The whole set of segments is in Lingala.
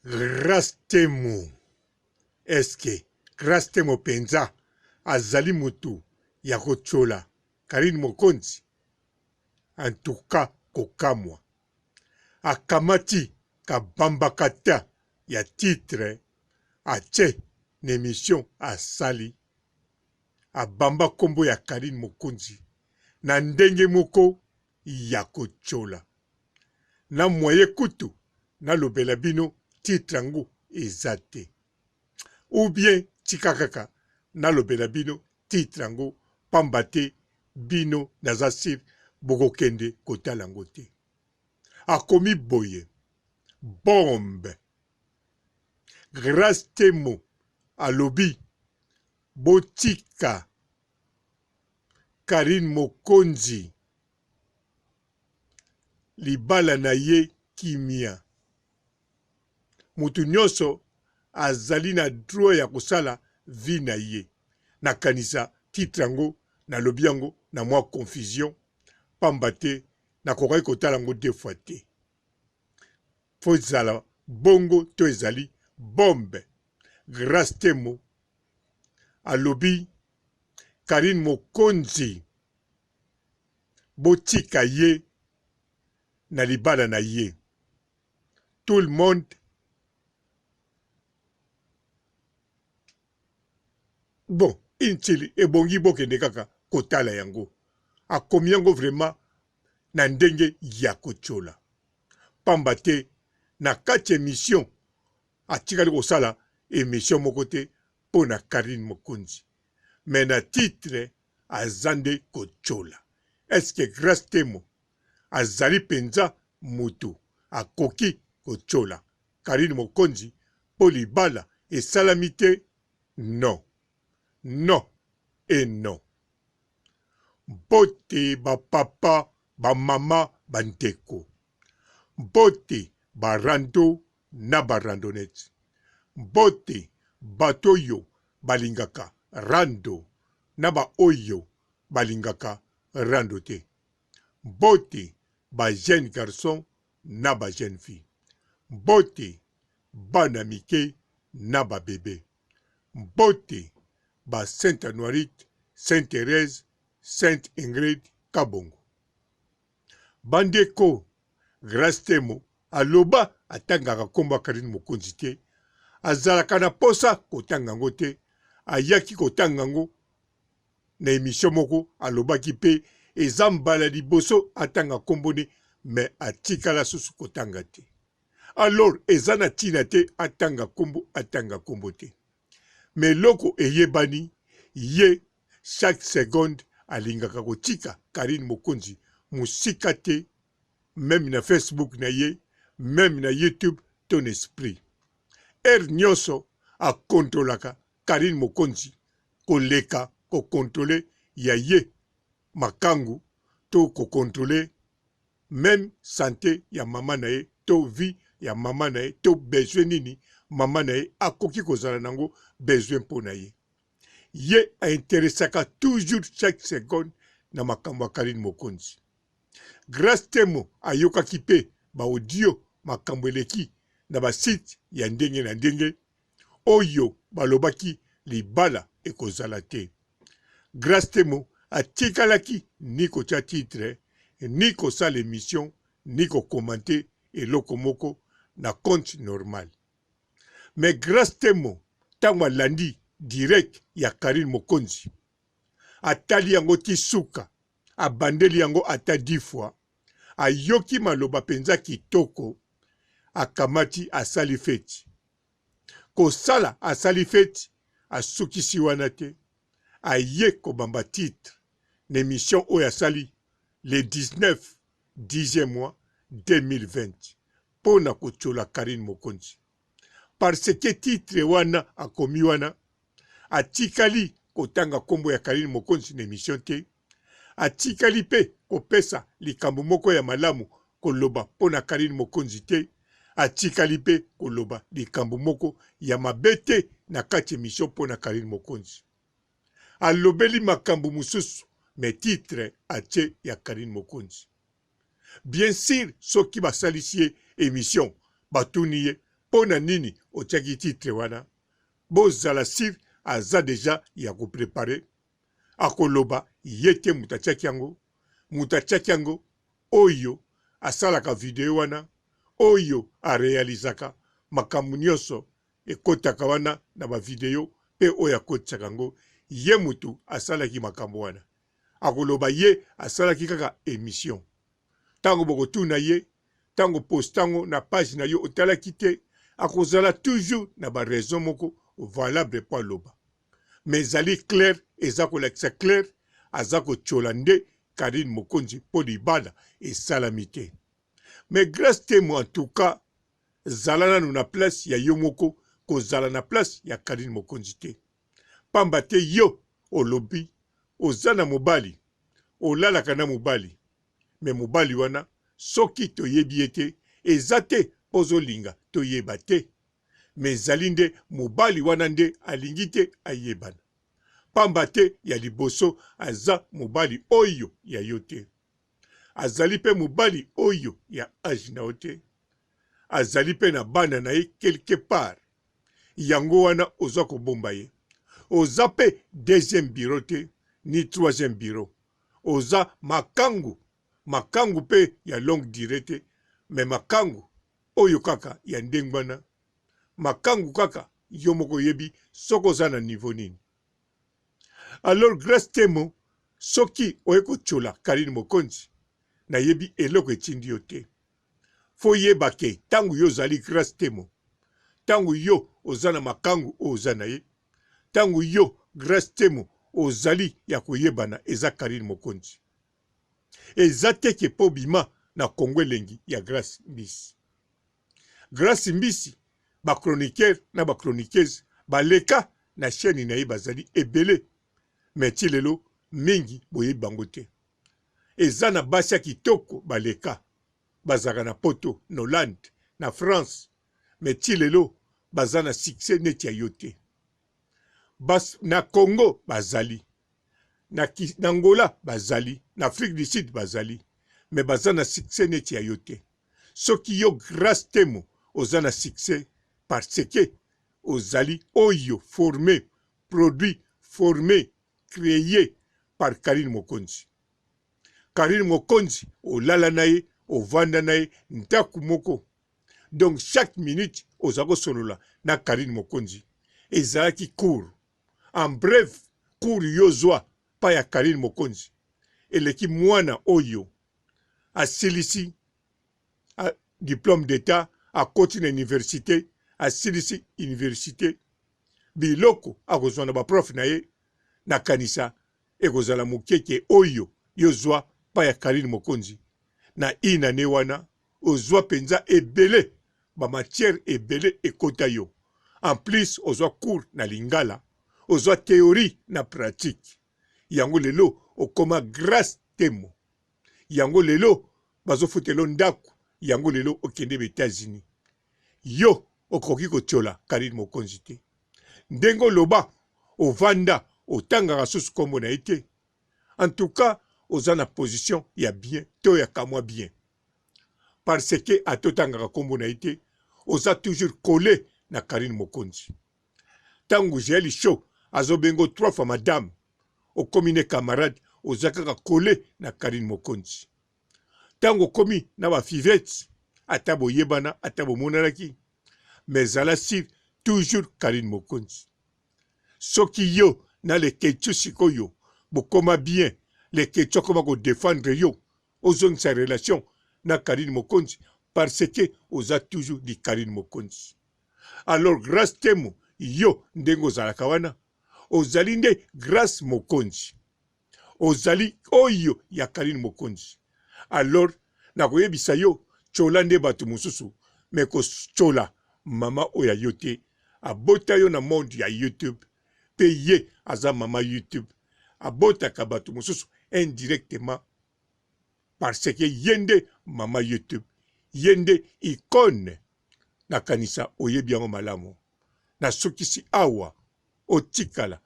Grace Temo est ce que Grace Temo penza azali mutu ya kotiola Carine Mokonzi? En tout cas kokamwa. Akamati kabambakata ya titre atie na emission asali abamba kombo ya Carine Mokonzi na ndenge moko ya kotiola. Na moyen kutu nalobela bino titre yango eza te. Ou bien tika kaka nalobela bino titre yango pamba te bino naza sur bokokende kotala yango te. Akomi boye bombe. Grace Temo alobi botika Carine Mokonzi libala na ye kimia. Mutu nionso azali na droit ya kosala vie na ye. Nakanisa titre yango nalobi yango na mwa confusion pamba te nakokaki kotala yango deux fois te. Faut ezala bongo to ezali bombe. Grace Temo alobi Carine Mokonzi botika ye na libala na ye tout le monde bon inutile ebongi bokende kaka kotala yango akomi yango vraiment na ndenge ya kotiola pamba te na kati emission atikali kosala emission moko te mpo na Carine Mokonzi mais na titre aza nde kotiola est ce que Grace Temo azali penza mutu akoki kotiola Carine Mokonzi mpo libala esalami te non non et non mbote ba papa ba mama ba ndeko mbote ba rando na ba randonnettes mbote bato oyo balingaka rando na ba oyo balingaka rando te mbote ba jeunes garçons na ba jeunes filles mbote bana mike na ba bebe mbote ba Sainte Anuarite, Sainte Therèse, Sainte Ingrid Kabongo. Bandeko, Grace Temo aloba atangaka kombo ya Carine Mokonzi te, azalaka na posa kotanga yango te, ayaki kotanga yango na emission moko alobaki pe eza mbala liboso atanga kombo ne mais atikala susu kotanga te. Alors eza na tina te atanga kombo atanga kombo te. Mais eloko eyebani ye chaque seconde alingaka kotika Carine Mokonzi musika te meme na Facebook na ye meme na YouTube to na esprit. Heure nionso a controlaka Carine Mokonzi koleka ko controler ya ye makangu to ko controler meme sante ya mama na ye to vie ya mama na ye to besoin nini mama na ye akoki kozala nango besoin mpo na ye. Ye a interessaka toujours chaque seconde na makambo ya Carine Mokonzi. Grace Temo ayokaki pe ba audio makambo eleki na ba site ya ndenge na ndenge oyo balobaki libala ekozala te. Grace Temo atikalaki ni kotia titre ni kosala emission ni ko commenter eloko moko na compte normal. Mais Grace Temo tango alandi direct ya Carine Mokonzi atali yango ti suka abandeli yango ata 10 fois ayoki maloba penza kitoko akamati asali feti kosala asali feti asukisi wana te aye kobamba titre na emission oyo asali le 19 dixième mois 2020 mpo na kotiola Carine Mokonzi parce que titre wana akomi wana atikali kotanga kombo ya Carine Mokonzi na emission te atikali pe kopesa likambo moko ya malamu koloba mpo na Carine Mokonzi te atikali pe koloba likambo moko ya mabe te na kati emission mpo na Carine Mokonzi alobeli makambo mosusu mais titre atie ya Carine Mokonzi. Bien sur soki basalisi ye emission batuni ye. Mpo na nini otiaki titre wana? Bozala sur aza dejà ya ko preparer akoloba ye te moto atiaki yango, moto atiaki yango oyo asalaka video wana, oyo a realisaka makambo nionso ekotaka wana na ba video pe oyo akotisaka yango ye mutu asalaki makambo wana akoloba ye asalaki kaka emission tango bokotuna ye tango posta yango na page na yo otalaki te akozala toujours na ba raison moko valable po aloba mais ezali clair eza kolakisa clair aza kotiola nde Carine Mokonzi po libala esalami te mais Grace Temo en tout cas zala nanu na place ya yo moko kozala na place ya Carine Mokonzi te pamba te yo olobi oza na mobali olalaka na mobali mais mobali wana soki toyebi ye te eza te po ozolinga toyeba te mais ezali nde mobali wana nde alingi te ayebana pamba te ya liboso aza mobali oyo ya yo te azali pe mobali oyo ya age na yo te azali pe na bana na ye quelque part yango wana oza kobomba ye oza pe deuxième bureau te ni troisième bureau oza makangu makangu pe ya longue duree te mais makangu oyo kaka ya ndenge wana makangu kaka yo moko oyebi soki oza na niveau nini alors Grace Temo soki oye kotiola Carine Mokonzi nayebi eloko etindi yo te fo yeba ke tango yo ozali Grace Temo tango yo oza na makangu oyo oza na ye tango yo Grace Temo ozali ya koyebana eza Carine Mokonzi eza te ke po obima na Congo elengi ya Grace Mbisi Grace Mbisi ba chroniqueur na ba chroniqueuse baleka na chaine na ye bazali ebele mais ti lelo mingi boyebi bango te eza na basi ya kitoko baleka bazalaka na poto na Hollande na France mais ti lelo baza na succès neti ya yo te bas na Congo bazali na, na Angola bazali na Afrique du Sud bazali mais baza na succès neti ya yo te soki yo Grace Temo oza na succès parce que ozali oyo forme produit forme cree par Carine Mokonzi Carine Mokonzi olala na ye ovanda na ye ndaku moko donc chaque minute oza kosolola na Carine Mokonzi ezalaki cours en bref cours yo zwa pa ya Carine Mokonzi eleki mwana oyo asilisi diplome d'etat akoti na universite asilisi universite biloko akozwa na ba prof na ye nakanisa ekozala moke ke oyo yo zwa pa ya Carine Mokonzi na une annee wana ozwa penza ebele ba matière ebele ekota yo en plus ozwa cours na lingala ozwa theorie na pratique yango lelo okoma Grace Temo yango lelo bazofutela yo ndaku yango lelo okende ba Etats Unis yo okoki kotiola Carine Mokonzi te ndenge oloba ovanda otangaka susu kombo na ye te en tout cas oza na position ya bien to ya kamwa bien parce que ata otangaka kombo na ye te oza toujours colle na Carine Mokonzi tango Jael show azo bengo trois fois madame okomi ne camarade oza kaka colle na Carine Mokonzi tango okomi na ba fivette ata boyebana ata bomonanaki mais zala sur toujours Carine Mokonzi soki yo na leketchou sikoyo bokoma bien leketchou akoma ko defendre yo ozongisa relation na Carine Mokonzi parce que oza toujours di Carine Mokonzi alors Grace Temo yo ndenge ozalaka wana ozali nde Grace Mokonzi ozali oyo ya Carine Mokonzi alors nakoyebisa yo tchola nde bato mosusu mais kotchola mama oyo ya yo te abota yo na monde ya YouTube pe ye aza mama YouTube abotaka bato mosusu indirectement parce que ye nde mama YouTube ye nde icone nakanisa oyebi yango malamu nasukisi awa otikala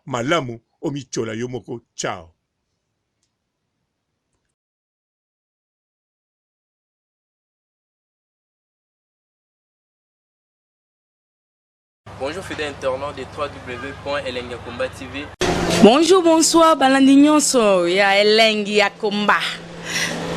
malamu omityola yo moko ciao. Bonjour fidèles internautes de www.elengiyakomba TV. Bonjour, bonsoir, balandi nyonso ya Elengi ya Komba.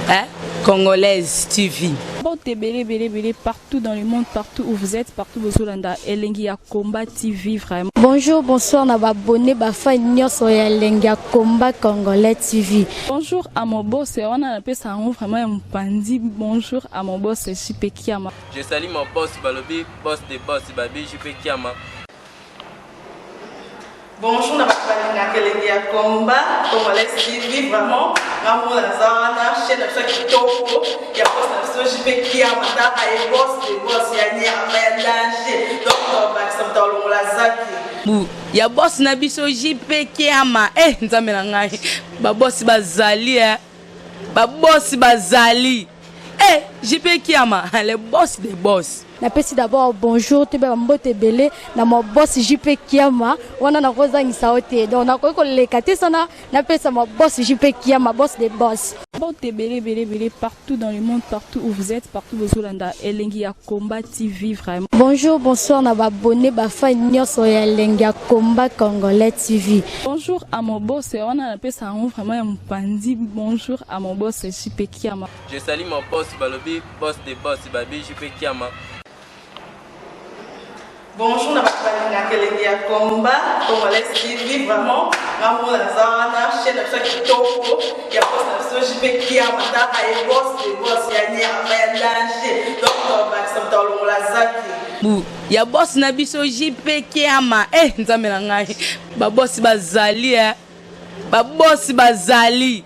Hein? Congolaise TV. Mbote ebele ebele ebele partout dans le monde, partout où vous êtes, partout bozolanda Elengi ya Combat TV vraiment. Bonjour, bonsoir na ba abonné ba fan nyonso ya Elengi ya Combat Congolais TV. Bonjour à mon boss, wana napesa yango vraiment ya mopanzi. Bonjour à mon boss JP Kiama. Je salue mon boss Balobi, boss des boss Babi JP Kiama. Bonjour na bato balingaka elengi ya combat congolais TV vraiment nga moko naza wana chaîne na biso ya kitoko ya boss na biso JP Kiama taka ye boss de boss ya nyama ya danger donc tobakisa moto alongola zaki Bu ya boss na biso JP Kiama eh nzambe na ngai ba boss bazali eh ba boss bazali eh JP Kiama le boss des boss. Napesi d'abord bonjour toyeba ba mbote ebele na ma boss JP Kiama wana nakozangisa yo te donc nakoki koleka te sana napesa ma boss JP Kiama boss de boss. Mbote ebele ebele ebele partout dans le monde, partout où vous êtes, partout bozolanda Elengi ya Combat TV vraiment. Bonjour, bonsoir na ba abonné ba fan nyonso ya Elengi ya Combat Congolais TV. Bonjour à mon boss, wana napesa yango vraiment ya mopanzi. Bonjour à mon boss JP Kiama. Je salue mon boss Balobi, boss des boss Babi JP Kiama. Bonjour na bato balingaka elengi ya combat congolais TV vraiment nga moko naza wana chaîne na biso ya kitoko ya boss na biso JP Kiama taka ye boss de boss ya nyama ya danger donc tobakisa moto alongola zaki Bu ya boss na biso JP Kiama eh nzambe na ngai ba boss bazali eh ba boss bazali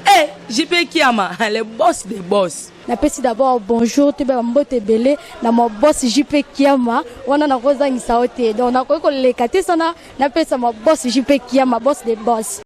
eh JP Kiama le boss des boss. Napesi d'abord bonjour toyeba ba mbote ebele na ma boss JP Kiama wana nakozangisa yo te donc nakoki koleka te sana napesa ma boss JP Kiama boss des boss.